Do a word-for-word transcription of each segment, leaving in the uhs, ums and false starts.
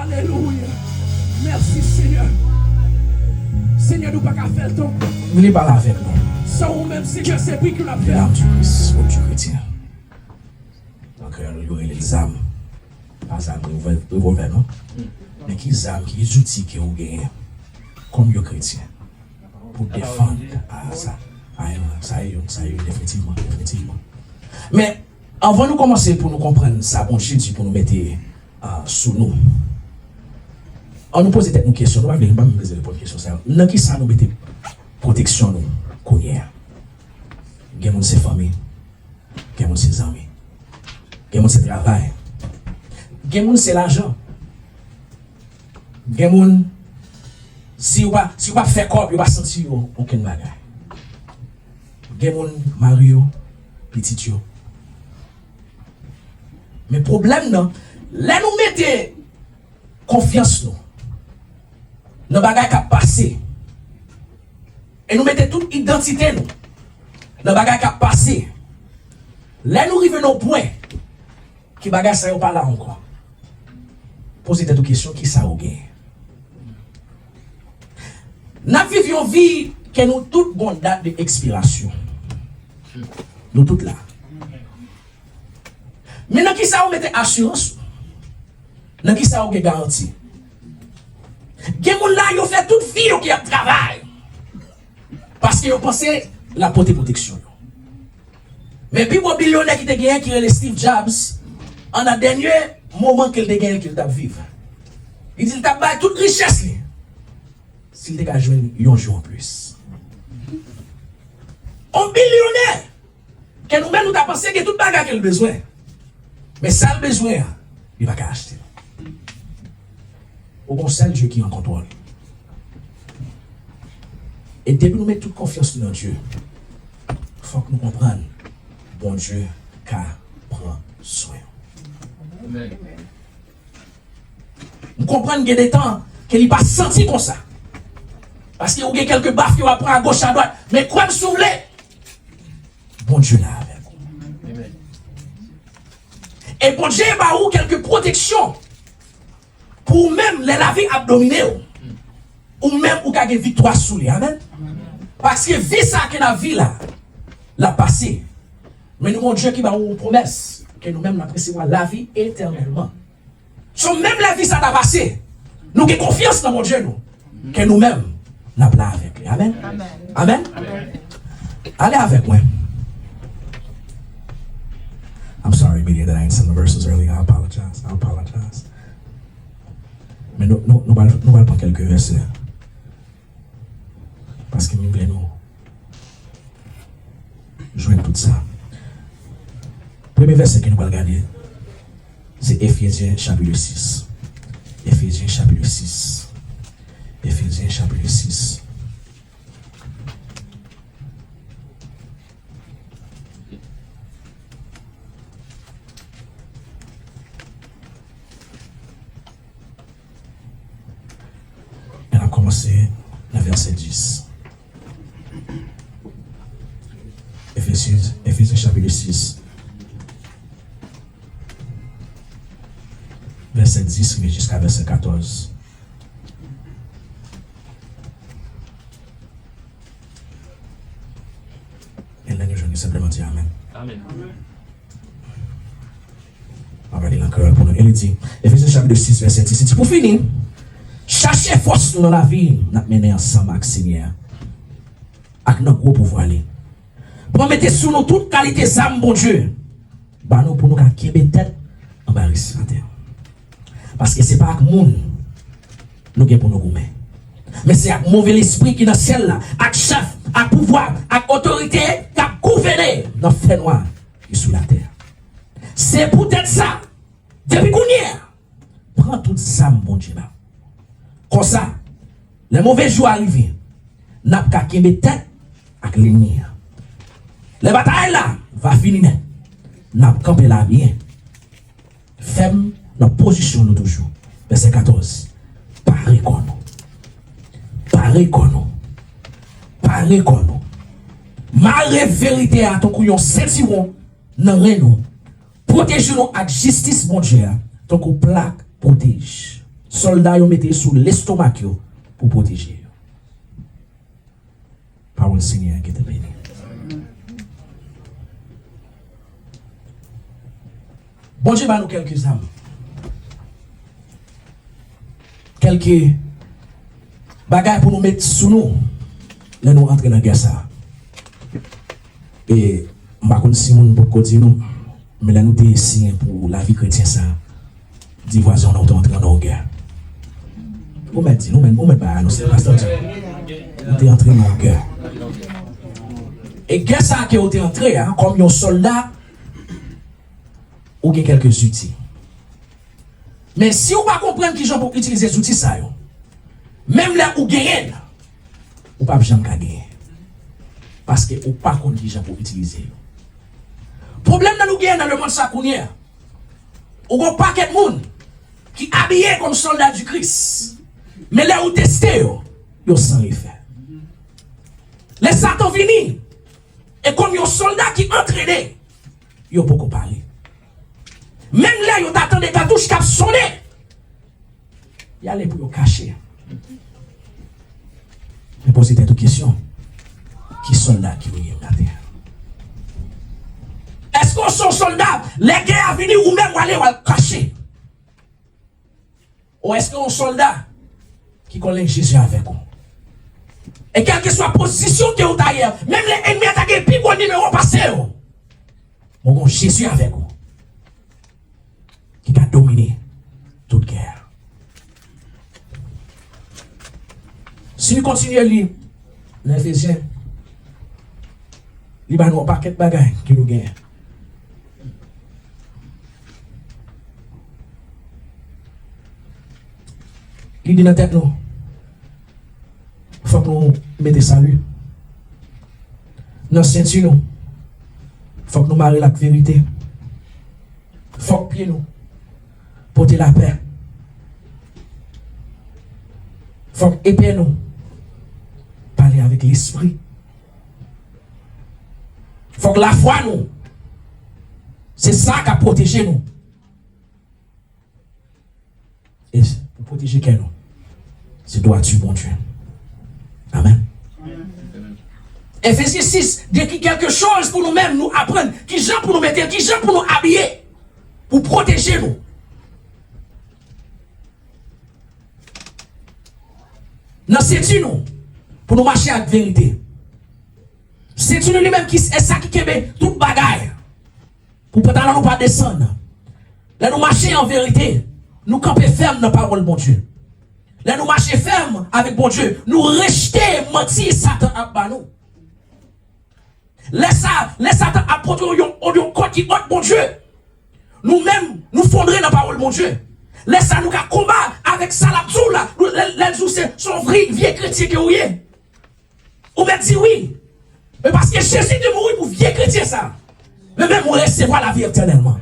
Alelouya. Mèsi, Senyè. Senyè, nou pa ka fè l tankou. Vle pale avèk nou. San ou menm, Senyè, se pri ke l ap fè. Nan non de Kris, Bondye kretyen. An kreyòl, yo rele l zam. Pa zam revòl-, revòlvè, non. Men ki zam, ki zouti ke ou genyen kòm yon kretyen pou defann a sa. A, sa e youn, sa e youn, definitivman, definitivman. Men, anvan nou kòmanse pou nou konprann sa Bondye di pou nou mete, a, sou nou, an nou poze tèt nou kesyon, nou pa vle, nou pa menm bezwen reponn kesyon sa yo. Nan ki sa nou mete pwoteksyon nou kounye a? Gen moun se fanmi, gen moun se zanmi. Gen moun se travay. Gen moun se lajan. Gen moun, si yo pa, si yo pa fè kòb, yo pa santi yo okenn bagay. Gen moun, mari yo, pitit yo. Men pwoblèm nan, lè nou mete konfyans nou nan bagay k ap pase, e nou mete tout idantite nou nan bagay k ap pase, lè nou rive nan yon pwen ke bagay sa yo pa la ankò, poze tèt ou kesyon, ki sa ou genyen? N ap viv yon vi ke nou tout gon dat de ekspirasyon. Nou tout la. Men nan ki sa ou mete asirans ou? Nan ki sa ou gen garanti? Gen moun la, yo fè tout vi yo ke y ap travay. Paske yo panse l ap pote pwoteksyon yo. Men pi gwo bilyonè ki te genyen, ki rele Steve Jobs, an nan dènye moman ke l te genyen, ke l t ap viv, li di l t ap bay tout richès li si l te ka jwenn yon jou anplis. On bilyonè! Ke nou menm nou ta panse gen tout bagay ke l bezwen. Men sa l bezwen an, li pa ka achte l. Ou gon sèl Dye ki an kontwòl. E depi nou met tout konfyans nou nan Dye, fòk nou konprann Bondye ka pran swen w. Amèn. M konprann gen de tan ke li pa santi konsa. Paske ou gen kèlke baf ke w ap pran agoch adwat. Men kwè m si w vle, Bondye la avèk ou. E Bondye ba ou kèlke pwoteksyon pou ou menm lè lavi ap domine w. Ou menm ou ka gen viktwa sou li. Amèn. Paske vi sa ke n ap viv la, l ap pase. Men nou gon Dye ki ba ou yon pwomès ke nou menm n ap resevwa lavi etènèlman. So, menm lè vi sa ta pase, nou gen konfyans nan Bondye nou, ke nou menm, n ap la avèk li. Amèn? Amèn? Amèn. Ale avèk mwen. I'm sorry, media, that I ain't send the verses early. I apologize. I apologize. Men nou, nou, nou pral, nou pral pran kèlke vèsè. Paske m vle nou jwenn tout sa. Premye vèsè ke nou pral gade, se Efezyen chapit sis. Efezyen chapit sis. Efezyen chapit sis. E n ap kòmanse nan vèsè dis. Efesyen, Efesyen chapit sis, vèsè dis rive jiska vèsè katòz. E lè nou jwenn li, senpleman di amèn. Amèn. M ap li l an kreyòl pou nou. E li di, Efesyen chapit sis, vèsè dis, li di, pou fini, chache fòs nou nan lavi n ap mennen ansanm ak Senyè a, ak nan gwo pouvwa li. Pran mete sou nou tout kalite zam Bondye ba nou pou nou ka kenbe tèt anba respiratè. Paske se pa ak moun nou gen pou nou goumen. Men se ak move lespri ki nan syèl la, ak chèf, ak pouvwa, ak otorite k ap gouvène nan fènwa ki sou latè. Se poutèt sa, depi kounye a, pran tout zam Bondye ba. Konsa, lè move jou a rive, n ap ka kenbe tèt ak lènmi an. Lè batay la va fini nèt, n ap kanpe la byen. Fèm nan pozisyon nou toujou. Vèsè katòz. Pare kò nou. Pare kò nou. Pare kò nou. Mare verite a tankou yon sentiwon nan ren nou. Pwoteje nou ak jistis Bondye a tankou plak pwotèj. Sòlda yo mete sou lestomak yo pou pwoteje yo. Pawòl Senyè a gentan beni. Bondye ba nou kèlke zam, kèlke bagay pou nou met sou nou lè nou antre nan gè sa a. E m pa konn si moun potko di nou, men lè nou te siyen pou lavi kretyen sa a, di vwazen w nan ou te antre nan yon gè. Ou mèt di l, ou mèt, ou mèt bay anonse, pastè Djan. Ou te antre nan yon gè. E gè sa a ke ou te antre a, kòm yon sòlda, ou gen kèlke zouti. Men si ou pa konprann kijan pou itilize zouti sa yo, menm lè ou genyen l, ou p ap janm ka genyen. Paske ou pa konn kijan pou itilize yo. Pwoblèm nan nou genyen nan lemonn sa kounye a, ou gon pakèt moun ki abiye kòm sòlda di Kris, men lè ou teste yo, yo san efè. Lè Satan vini, e kòm yon sòlda ki antrene, yo poko pare. Menm lè yo ta tande katouch k ap sonnen, y ale pou yo kache. Men poze tèt ou kesyon, ki sòlda ke w ye maten an? Èske w se yon sòlda, lè gè a vini, ou menm w ale w al kache? Ou èske w yon sòlda ki konnen Jezi avèk ou? E kèlkeswa pozisyon ke w ta ye, menm lè ènmi an ta gen pi gwo nimewo pase w, men w gon Jezi avèk ou ki ka domine tout gè a. Si nou kontinye li nan Efezyen, li ba nou yon pakèt bagay ke nou genyen. Li di nan tèt nou, fòk nou mete sali nan senti nou. Fòk nou mare l ak verite. Fòk pye nou pote lapè. Fòk epe nou pale avèk lespri. Fòk lafwa nou, se sa k ap pwoteje nou. E pou pwoteje kè nou, se dwati Bondye. Amèn. Efezyen sis dekri kèlke choz pou nou menm nou aprann kijan pou nou mete, kijan pou nou abiye, pou pwoteje nou. Nan senti nou, pou nou mache ak verite. Senti nou li menm ki, e sa ki kenbe tout bagay. Pou pantalon nou pa desann. Lè nou mache an verite, nou kanpe fèm nan pawòl Bondye. Lè nou mache fèm avèk Bondye, nou rejte manti Satan ap ba nou. Lè sa, lè Satan ap pote yon, yon, yon kòd ki ant Bondye, nou menm, nou fondre nan pawòl Bondye. Lè sa, nou ka konba avèk sa l ap di w la. Nou, lè, lè l di w se, se yon vye, vye kretyen ke w ye. Ou mèt di wi. Men paske Jezi te mouri pou vye kretyen sa. Men menm ou resevwa lavi etènèlman.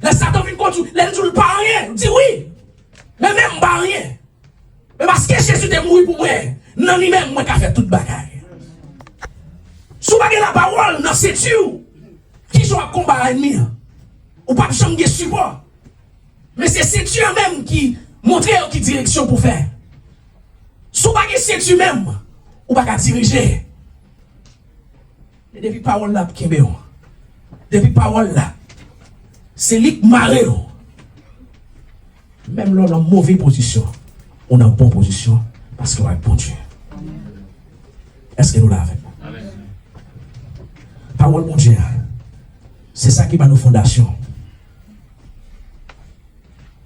Lè Satan vin kont ou, lè l di w l pa anyen, di wi. Men menm m pa anyen. Men paske Jezi te mouri pou mwen, nan li menm mwen ka fè tout bagay. Si w pa gen lapawòl nan senti w, kijan w ap konba ènmi an? Ou p ap janm gen sipò. Men se senti an menm ki montre w ki direksyon pou fè. Si w pa gen senti menm, ou pa ka dirije. Men depi pawòl la ap kenbe w, depi pawòl la, se li k mare w, menm lè w nan move pozisyon, ou nan bon pozisyon, paske w ak Bondye. Èske nou la avèk mwen? Pawòl Bondye a, se sa ki ba nou fondasyon.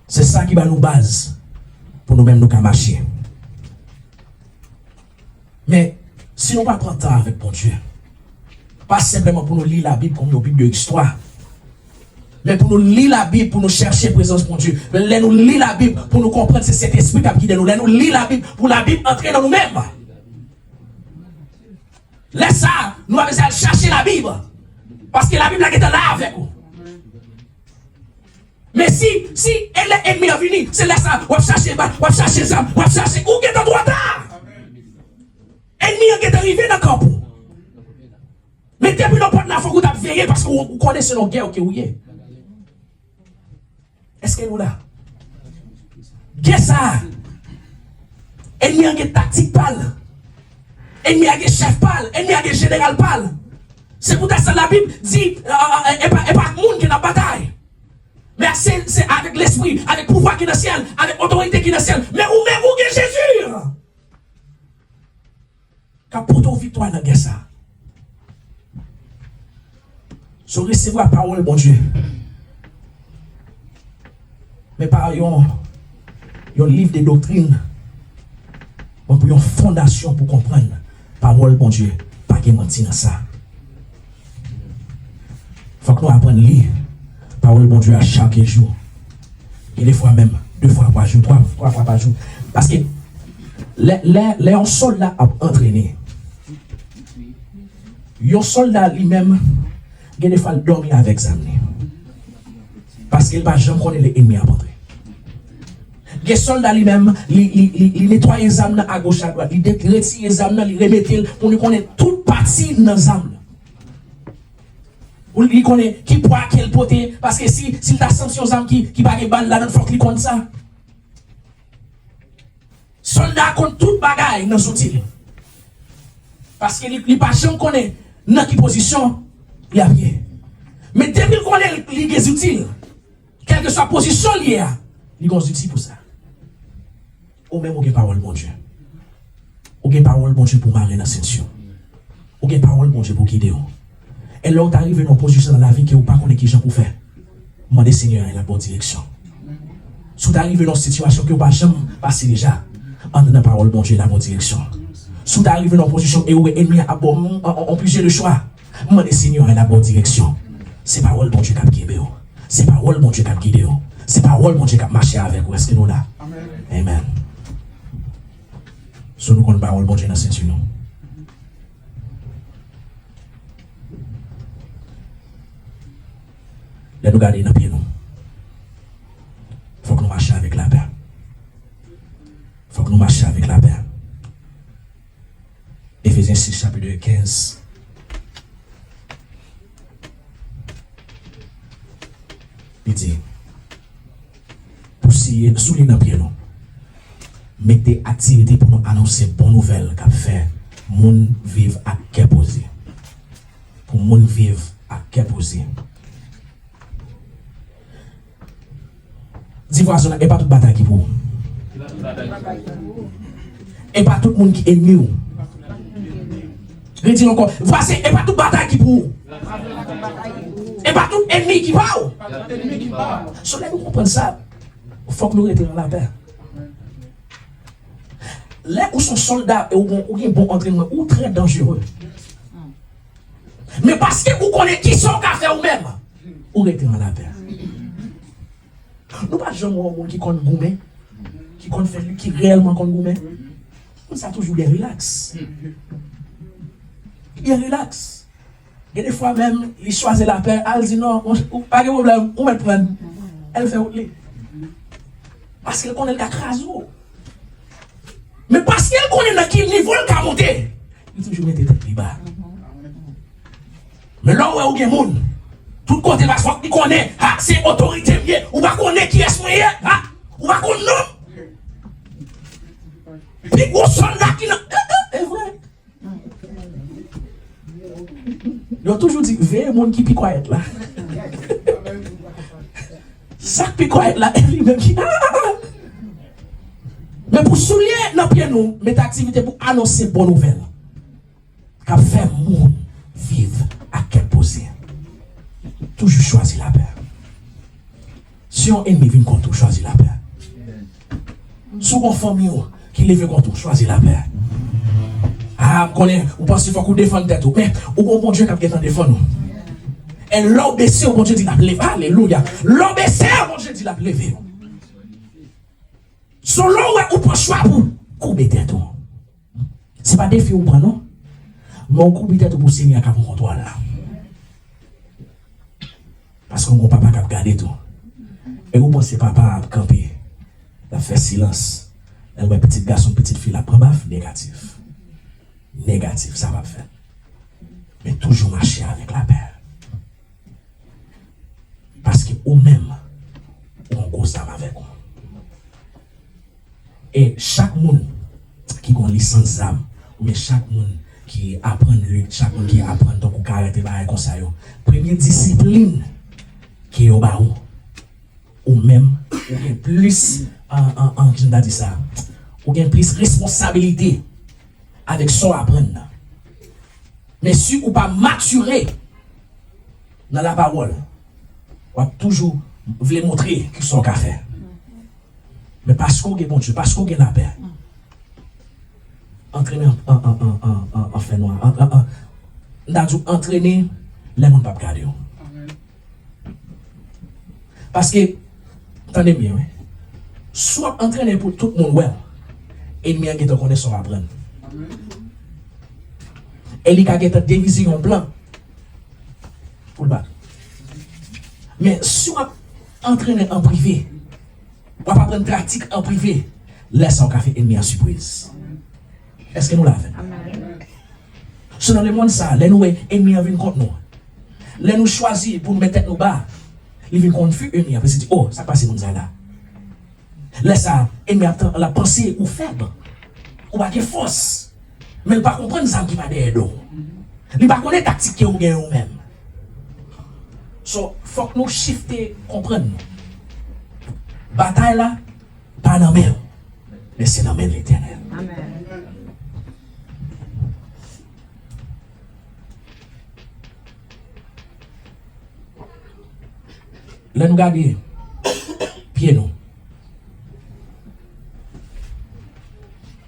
Se sa ki ba nou baz pou nou menm nou ka mache. Men, si nou pa pran tan avèk Bondye, pa senpleman pou nou li Labib kòm yon bib de istwa, men pou nou li Labib, pou nou chèche prezans Bondye. Lè nou li Labib, pou nou konprann se Sentespri k ap gide nou. Lè nou li Labib, pou Labib antre nan nou menm. Lè sa a, nou pa bezwen al chache Labib. Paske Labib la gentan la avèk ou. Men si, si, e lè ènmi an vini, se lè sa a, w ap chache bal, w ap chache zam, w ap chache, ou gentan twò ta. Ènmi an gentan rive nan kanp ou. Men depi nan pòt la, fòk ou t ap veye, paske ou, ou konnen se nan gè ke ou ye. Èske nou la? Sa, ènmi an gen taktik pa l. Ènmi an gen chèf pa l. Ènmi an gen jeneral pa l. Se poutèt sa Labib di, e, e, e, e pa, e pa ak moun ke n ap batay. Men se, se avèk lespri, avèk pouvwa ki nan syèl, avèk otorite ki nan syèl. Men ou menm, ou gen Jezi k ap pote w viktwa nan gè sa a. So, resevwa pawòl Bondye. Men pa yon, yon liv de doktrin, men pou yon fondasyon pou konprann pawòl Bondye. Pa gen manti nan sa. Fòk nou aprann li pawòl Bondye a chak jou. Gen de fwa menm, de fwa pa jou, twa, twa fwa pa jou. Paske lè, lè, lè yon sòlda ap antrene, yon sòlda li menm, gen de fwa l dòmi avèk zam li. Paske l pa janm konnen lè ènmi ap antre. Gen sòlda li menm, li, li, li, li netwaye zam nan agoch adwat, li de-, retire zam nan, li remete l pou li konnen tout pati nan zam nan. Ou li konnen ki pwa ke l pote, paske si, si l ta santi yon zam ki, ki pa gen bal ladan l, fòk li konn sa. Sòlda konn tout bagay nan zouti l. Paske li, li pa janm konnen nan ki pozisyon li ap ye. Men depi l konnen li gen zouti l, kèlkeswa pozisyon li ye a, li gen zouti pou sa. Ou menm ou gen pawòl Bondye. Ou gen pawòl Bondye pou mare nan senti w. Ou gen pawòl Bondye pou gide w. E lè w ta rive nan yon pozisyon nan lavi ke w pa konnen kijan pou w fè, mande Senyè a, l ap ba w direksyon. Si w ta rive nan yon sitiyasyon ke w pa janm pase deja, antre nan pawòl Bondye, l ap ba w direksyon. Si w ta rive nan yon pozisyon e w wè ènmi an ap ba w yon, yon, yon plijye de chwa, mande Senyè a, l ap ba w direksyon. Se pawòl Bondye k ap kenbe w. Se pawòl Bondye k ap gide w. Se pawòl Bondye k ap mache avèk ou. Èske nou la? Amèn. So nou konn pawòl Bondye nan senti nou. Lè nou gade nan pye nou, fòk nou mache avèk lapè. Fòk nou mache avèk lapè. Efezyen sis, chapit de, kenz. Li di, pou siye, soulye nan pye nou. Mete aktivite pou nou anonse bon nouvèl k ap fè moun viv ak kè poze. Pou moun viv ak kè poze. Di vwazen w, e pa tout batay ki pou ou. E pa tout moun ki ènmi w. Redi l ankò. Vwazen, e pa tout batay ki pou ou. E pa tout ènmi ki pa w. So, lè nou konprann sa, fòk nou rete nan lapè. Lè ou se yon sòlda e ou gen, ou gen bon antrènman, ou trè danjere. Men paske ou konnen kisa w ka fè ou menm, ou rete nan lapè. Nou pa janm wè yon moun ki konn goumen, ki konn fè, ki reyèlman konn goumen. Moun sa toujou byen rilaks. Byen rilaks. Gen de fwa menm, li chwazi lapè, al di non, monchè, ou pa gen pwoblèm, ou mèt pran l. El fè wout li. Paske l konnen l ka kraze w. Men paske l konnen nan ki nivo l ka monte, li toujou mete tèt li ba. Men lè w wè ou gen moun, tout kote, paske fòk li konnen, ha, se otorite m ye, ou pa konnen kiyès mwen ye, ha, ou pa konn non m. Pi gwo sòlda ki nan, e, e, e vre. Yo toujou di, veye moun ki pi kwayèt la. Sa k pi kwayèt la, e li menm ki, men pou soulye nan pye nou, mete aktivite pou anonse bon nouvèl k ap fè moun viv ak kè poze. Toujou chwazi lapè. Si yon ènmi vin kont ou, chwazi lapè. Si w gon fanmi w ki leve kont ou, chwazi lapè. A, m konnen, ou panse fòk ou defann tèt ou, men ou gon Bondye k ap gentan defann ou. E lè w bese w, Bondye di l ap leve. Alelouya. Lè w bese w, Bondye di l ap leve w. So lè w wè ou pran chwa pou koube tèt ou. Se pa defi ou pran non. Men ou koube tèt ou pou Senyè a ka pran kontwòl la. Paske w gon papa k ap gade tou. E ou panse papa a ap kanpe, l ap fè silans, lè l wè pitit gason, pitit fi l ap pran baf? Negatif. Negatif, sa p ap fèt. Men toujou mache avèk lapè. Paske ou menm, ou gon gwo zam avèk ou. E chak moun ki gon lisans zam, oubyen chak moun ki aprann lit, chak moun ki aprann tankou karate, bagay konsa yo, premye disiplin ke yo ba ou, ou menm, ou gen plis, an, an, an, kijan m ta di sa, ou gen plis responsabilite avèk sa w aprann nan. Men si ou pa matire nan lapawòl, w ap toujou vle montre ki sa w ka fè. Men paske w gen Bondye, paske w gen lapè, antrene an, an, an fènwa. An, an, an, m ta di w, antrene lè moun p ap gade w. Paske, tande m byen, wi. Si w ap antrene pou tout moun wè w, ènmi an gentan konnen sa w aprann. E li ka gentan devize yon plan pou l bat. Men si w ap antrene an prive, w ap aprann pratik an prive, lè sa w ka fè ènmi an sipriz. Èske nou la avè m? So, nan lemonn sa, lè nou wè ènmi an vin kont nou, lè nou chwazi pou nou met tèt nou ba, li vin konfi ènmi an, paske li di, "O, sa k pase moun sa la?" Lè sa, ènmi an ap tan-, l ap panse ou fèb, ou pa gen fòs, men l pa konprann zam ki pa dèyè do w. Li pa konnen taktik ke ou gen ou menm. So, fòk nou chifte konprann nou. Batay la pa nan men w, men se nan men Letènèl. Amèn. Lè nou gade pye nou,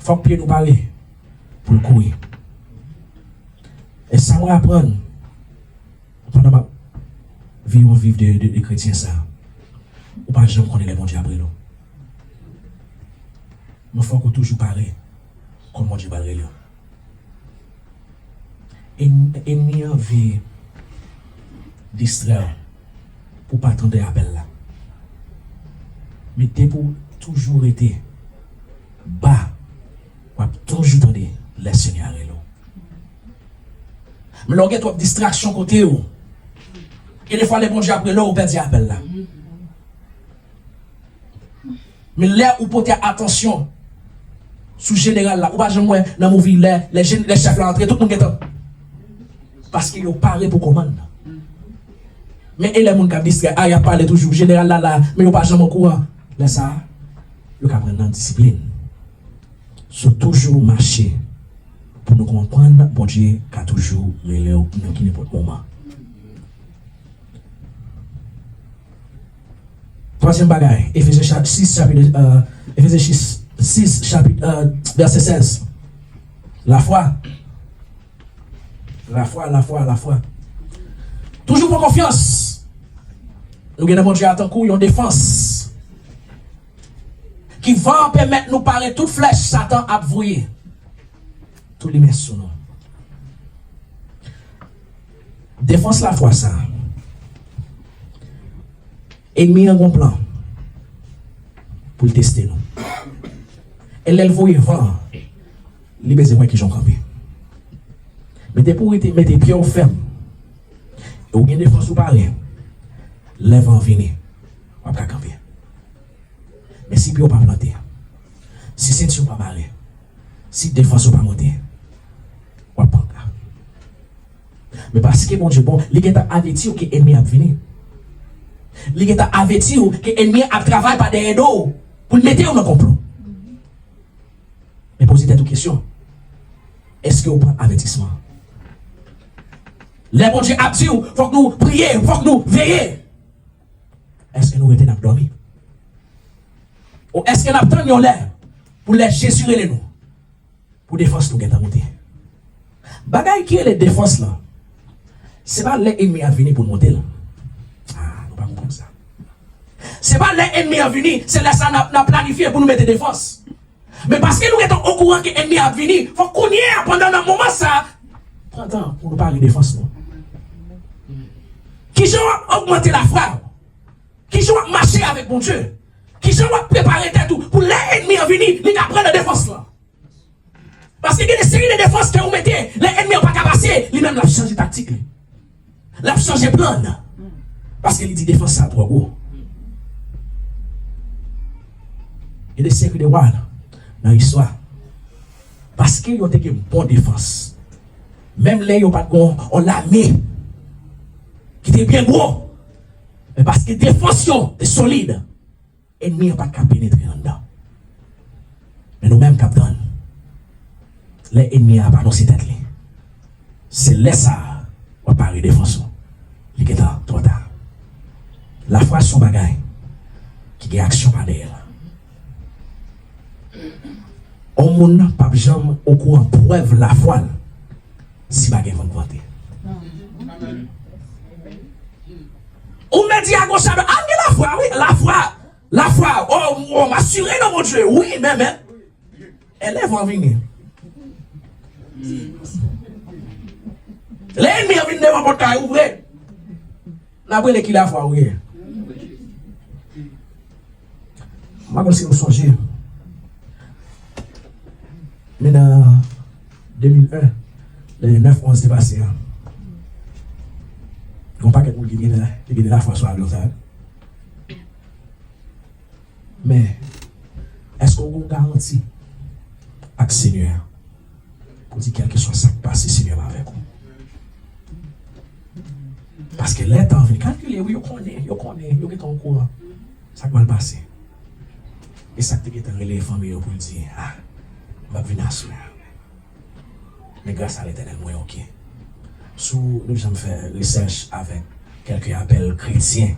fòk pye nou pare pou l kouri. E sa mwen aprann pandan m ap viv yon viv de, de, de kretyen sa, ou pa janm konnen lè Bondye ap rele w. Men fòk ou toujou pare kon Bondye pral rele w. Èn-, ènmi an vle distrè w pou w pa tande apèl la. Men depi w toujou rete ba, w ap toujou tande lè Senyè a rele w. Men lè w gen twòp distraksyon kote w, gen defwa lè Bondye ap rele w, ou pèdi apèl la. Men lè ou pote atansyon sou jeneral la, ou pa janm wè nan movie lè, lè, lè chèf la antre, tout moun gentan. Paske yo pare pou kòmann nan. Men e lè moun k ap distrè, a, y ap pale toujou, jeneral la la, men yo pa janm okouran. Lè sa a, yo ka pran nan disiplin. So, toujou mache pou nou konprann Bondye ka toujou rele w nan ki nenpòt moman. Twazyèm bagay, Efezyen cha-, sis, chapit, euh, Efezyen sis, sis, chapit, euh, vèsè sèz. Lafwa. Lafwa, lafwa, lafwa. Toujou pran konfyans. Nou gen nan Bondye a tankou yon defans ki va pèmèt nou pare tout flèch Satan ap voye. Tou limen sou nou. Defans lafwa sa a. Ènmi an gon plan pou l teste nou. E lè l voye van an, li bezwen wè kijan w kanpe. Men depi w rete, mete pye w fèm, e w gen defans ou pare, lè van an vini, w ap ka kanpe. Men si pye w pa plante, si senti w pa mare, si defans ou pa monte, w ap pran ka. Men paske Bondye bon, li gentan avèti w ke ènmi an ap vini. Li gentan avèti w ke ènmi an ap travay pa dèyè do w pou l mete w nan konplo. Men poze tèt ou kesyon, èske w pran avètisman an? Lè Bondye ap di w, fòk nou priye, fòk nou veye, èske nou rete n ap dòmi? Ou èske n ap tann yon lè pou lè Jezi rele nou, pou defans nou gentan monte? Bagay ki rele defans lan, se pa lè ènmi an vini pou n monte l. Ah, nou pa konprann sa. Se pa lè ènmi an vini, se lè sa n ap, n ap planifye pou nou mete defans. Men paske nou gentan okouran ke ènmi an ap vini, fòk kounye a, pandan nan moman sa, pran tan pou nou pare defans nou. Kijan w ap ogmante lafwa w? Kijan w ap mache avèk Bondye? Kijan w ap prepare tèt ou pou lè ènmi an vini, li ka pran nan defans lan? Paske gen de seri de defans ke ou mete, lè ènmi an pa ka pase, li menm l ap chanje taktik li. L ap chanje plan l. Paske li di defans sa twò gwo. Gen de seri de wa, nan istwa. Paske yo te gen bon defans. Menm lè yo pa t gen yon lame ki te byen gwo, men paske defans yo te solid, enmi an pa t ka penetre anndan. Men nou menm k ap tann, lè enmi an ap anonse tèt li, se lè sa a w ap pare defans ou. Li gentan twò ta. Lafwa se yon bagay ki gen aksyon pa dèyè l. Yon moun p ap janm okouran prèv lafwa l si pa gen vant vante. Ou mèt di agoch a dwat, "Ah, m gen lafwa, wi, lafwa, lafwa, oh, oh, m asire nan Bondye, wi, men, men." E lè van vini. Lè enmi an vin devan pòt kay ou vre, n ap rele ki lafwa ou ye. M pa konn si nou sonje, men nan de mil en, lè nèf onz te pase a, gen yon pakèt moun ki gen, ki gen lafwa sou avyon sa a. Men, èske w gen yon garanti ak Senyè a pou di, kèlkeswa sa k pase, Senyè m avèk ou? Paske lè tan vini, kalkile, wi, yo konnen, yo konnen, yo gentan okouran sa k pral pase. E sa k te gentan rele fanmi yo pou l di, "Ah, m ap vin aswè a. Men gras a Letènèl, mwen oke." Si w janm fè rechèch avèk kèlke apèl kretyen,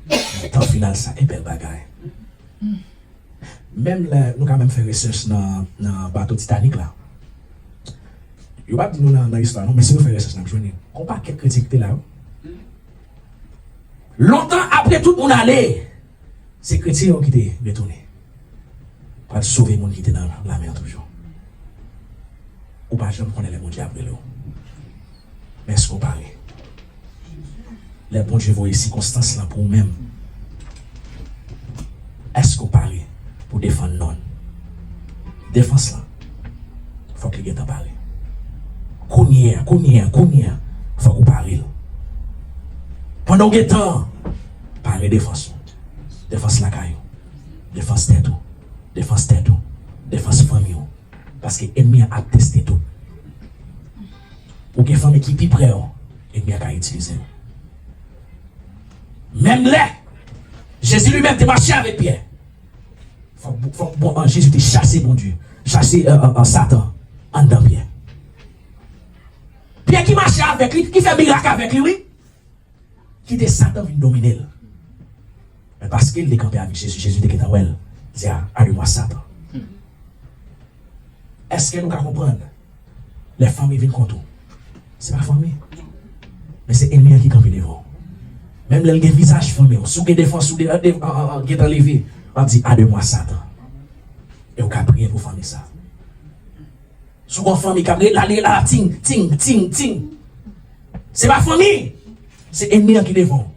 nan tan final sa e bèl bagay. Menm lè nou ka menm fè rechèch nan, nan bato Titanic la. Yo pa di nou nan, nan istwa non, men si nou fè rechèch n ap jwenn li. Gon pakèt kretyen ki te la wi. Lontan apre tout moun ale, se kretyen yo ki te retounen. Pral sove moun ki te nan lamè an toujou. Ou pa janm konnen lè Bondye ap rele w. Men èske w pare? Lè Bondye voye sikonstans lan pou ou menm, èske w pare pou defann non l? Defans lan, fòk li gentan pare. Kounye a, kounye a, kounye a, fòk ou pare l. Pandan w gen tan an, pare defans ou. Defans lakay ou. Defans tèt ou. Defans tèt ou. Defans fanmi w. Paske enmi an ap teste tout. Ou gen fanmi ki pi pre w, enmi an ka itilize w. Menm lè Jezi li menm te mache avèk Pyè, fòk, fòk bon, an, Jezi te chase Bondye, chase, euh, euh, euh, Satan anndan Pyè. Pyè ki mache avèk li, ki fè mirak avèk li, wi. Kite Satan vin domine l. Men paske l te kanpe avèk Jezi, Jezi te gentan wè l. Di a, "Ademwa, Satan." Èske nou ka konprann lè fanmi vin kont ou? Se pa fanmi. Men se enmi an ki kanpe devan w. Menm lè l gen vizaj fanmi w, si w gen defans ou de, de, an, an, an, gentan leve, w ap di, "Ademwa, Satan." E w ka priye pou fanmi sa. Si w gon fanmi k ap rele la, li la, ting, ting, ting, ting. Se pa fanmi. Se enmi an ki devan w.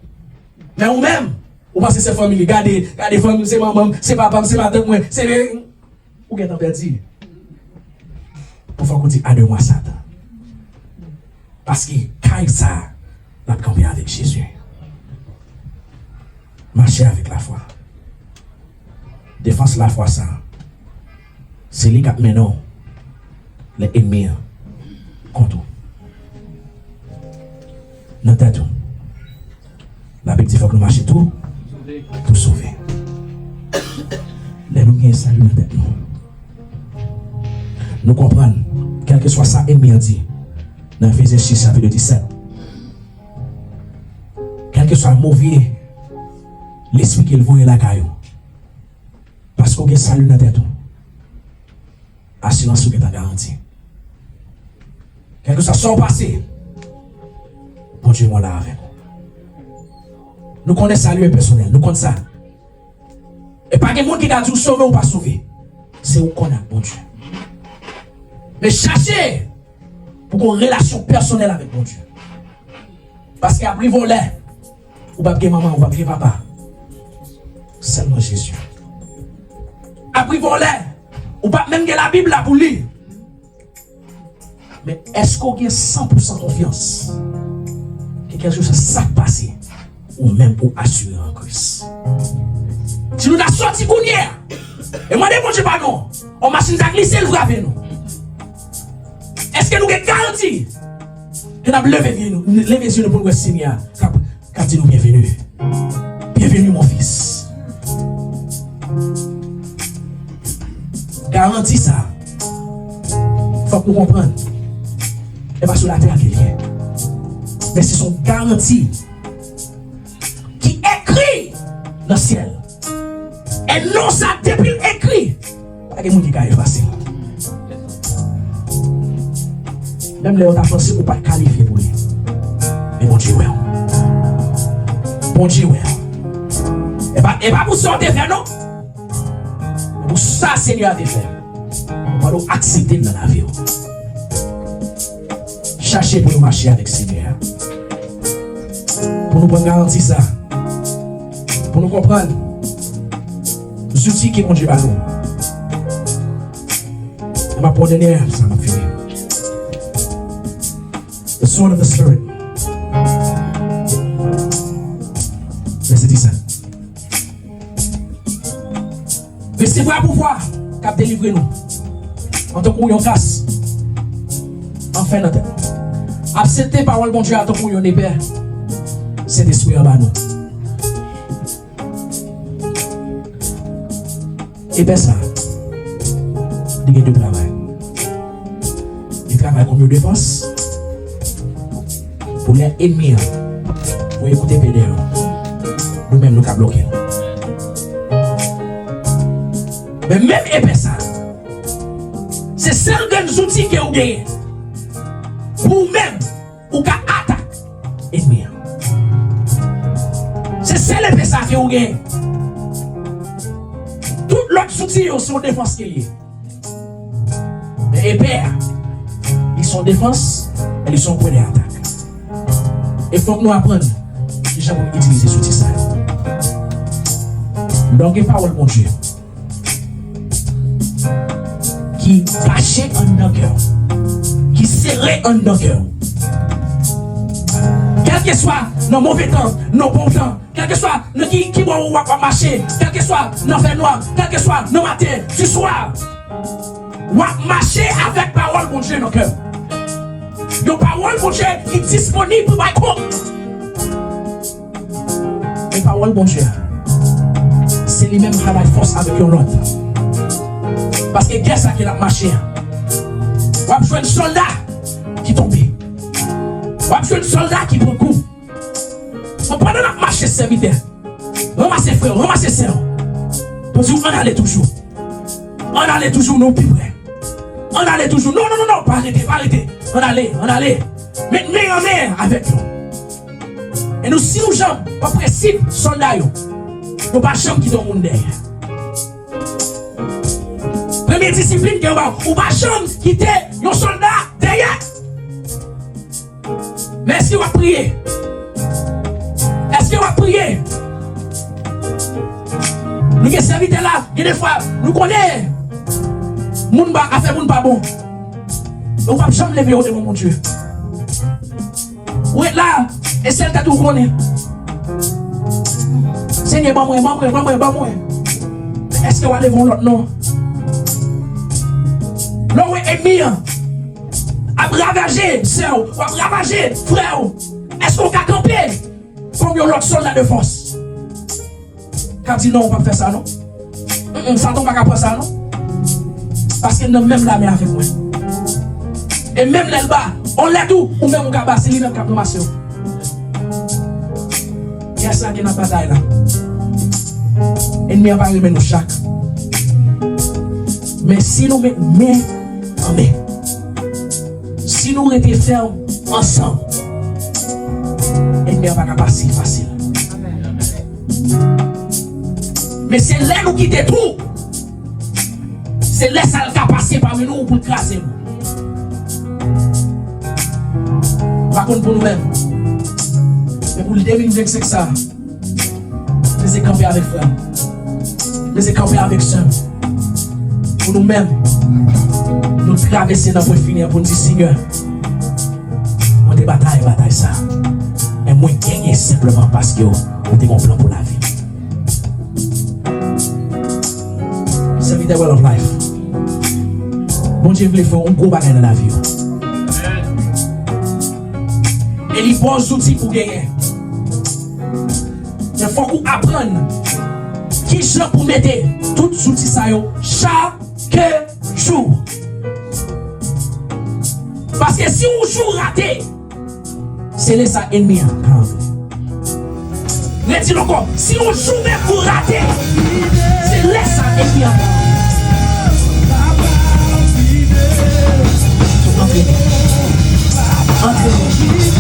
Men ou menm, ou panse se fanmi li. Gade, gade fanmi m, se manman m, se papa m, se matant mwen, se, ou gentan pèdi. Pou fòk ou di, "Ademwa, Satan." Paske kay sa a, l ap kanpe avèk Jezi. Mache avèk lafwa. Defans lafwa sa a, se li k ap mennen w lè enmi an kont ou. Nan tèt ou. Labib di fòk nou mache tou pou sove. Lè nou gen sali nan tèt nou, nou konprann, kèlkeswa sa enmi an di, nan Efezyen sis, chapit disèt, kèlkeswa move lespri ke l voye lakay ou, paske w gen sali nan tèt ou, asirans ou gentan garanti. Kèlkeswa sa w pase, Bondye mwen la avèk ou. Nou konnen sali e pèsonèl, nou konn sa. E pa gen moun ki ka di w sove ou pa sove. Se ou konn ak Bondye. Men chache pou gen yon relasyon pèsonèl avèk Bondye. Paske ap rive yon lè, ou p ap gen manman, ou p ap gen papa. Sèlman Jezi. Ap rive yon lè, ou p ap menm gen Labib la pou li. Men èske w gen san pou san konfyans ke kèlkeswa sa k pase, ou menm ou asire an Kris? Si nou ta sòti kounye a e mande Bondye pa nou. On machin ta glise, l frape nou. Èske nou gen garanti ke n ap leve zye nou, leve zye nou pou n wè Senyè a k ap, k ap di nou byenveni? Byenveni, mon fils. Garanti sa, fòk nou konprann, e pa sou latè a ke l ye. Men se yon garanti ki ekri nan syèl. E non sa, depi l ekri, pa gen moun ki ka efase l. Menm lè yo ta panse ou pa t kalifye pou li, men Bondye wè w. Bondye wè w. E pa, e pa pou sa w te fè, non. Men pou sa Senyè a te fè, ou pa dwe aksepte l nan lavi w. Chache pou nou mache avèk Senyè a. Pou nou pran garanti sa. Pou nou konprann zouti ke Bondye ba nou. E m ap pran dènye sa, m ap fini. The sword of the Spirit. Vèsè disèt. Resevwa pouvwa k ap delivre nou antankou yon kas an fè nan tèt nou. Aksepte pawòl Bondye a tankou yon epè Sentespri an ba nou. Epè sa, li gen de travay. Li travay kòm yon defans pou lè ènmi an voye kout epe dèyè w, nou menm nou ka bloke l. Men menm epè sa, se sèl grenn zouti ke ou genyen pou ou menm ou ka atak ènmi an. Se sèl epè sa ke ou genyen. Tout lòt zouti yo se yon defans ke l ye. Men epè a, li se yon defans, e li se yon pwen de atak. E fòk nou aprann kijan pou nou itilize zouti sa yo. Lè w gen pawòl Bondye ki kache anndan kè w, ki sere anndan kè w, kèlkeswa nan move tan, nan bon tan, kèlkeswa nan ki, ki bò w ap, ap mache, kèlkeswa nan fènwa, kèlkeswa nan maten, si swa, w ap mache avèk pawòl Bondye nan kè w. Yon pawòl Bondye ki disponib pou bay kont. E pawòl Bondye a, se li menm k ka bay fòs avèk yon lòt. Paske gè sa ke n ap mache a, w ap jwenn sòlda ki tonbe. W ap jwenn sòlda ki pran kou. Bon, pandan n ap mache, sèvitè, ranmase frè w, ranmase sè w, pou di w ann ale toujou. Ann ale toujou, nou pi pre. Ann ale toujou. Non, non, non, non, pa rete, pa rete. Ann ale, ann ale. Met men an men avèk yo. E nou, si nou janm pa prensip sòlda yo, yo pa janm kite yon moun dèyè. Premye disiplin ke yo ba w, ou pa janm kite yon sòlda dèyè. Men èske w ap priye? Èske w ap priye? Nou gen sèvitè la, gen de fwa, nou konnen moun pa, afè moun pa bon. Men ou p ap janm leve yo devan Bondye. Ou ret la, e sèl tèt ou konnen. Senyè, ban mwen, ban mwen, ban mwen, ban mwen. Men èske w a leve yon lòt non? Lè w wè ènmi an ap ravaje sè w, w ap ravaje frè w, èske w ka kanpe kòm yon lòt sòlda de fòs? K ap di, "Non, ou p ap fè sa, non. Mm, mm, Satan pa ka pran sa, non. Paske l nan menm lame avèk mwen." E menm lè l ba yon lèt ou, ou menm ou ka ba, se li menm k ap ranmase w. Gè sa ke n ap batay la. Ènmi an pa renmen nou chak. Men si nou met men an men, si nou rete fèm ansanm, ènmi an pa ka pase fasil. Men se lè nou kite tou, se lè sa l ka pase pami nou pou l kraze nou. M pa konn pou nou menm, men pou de mil vennsenk sa, m bezwen kanpe avèk frè m, m bezwen kanpe avèk sè m. Pou nou menm, nou travèse nan pwen fini an pou n di, "Senyè, mwen te batay batay sa, men mwen genyen senpleman paske w, ou te gen yon plan pou lavi m." Sèvitè, The Well of Life. Bondye vle fè yon gwo bagay nan lavi w. E li ba w zouti pou genyen. Men fòk ou aprann kijan pou mete tout zouti sa yo chak jou. Paske si yon jou rate, se lè sa ènmi an ka antre. Redi l ankò, si yon jou menm ou rate, se lè sa ènmi an ka antre. Antrene. Antrene.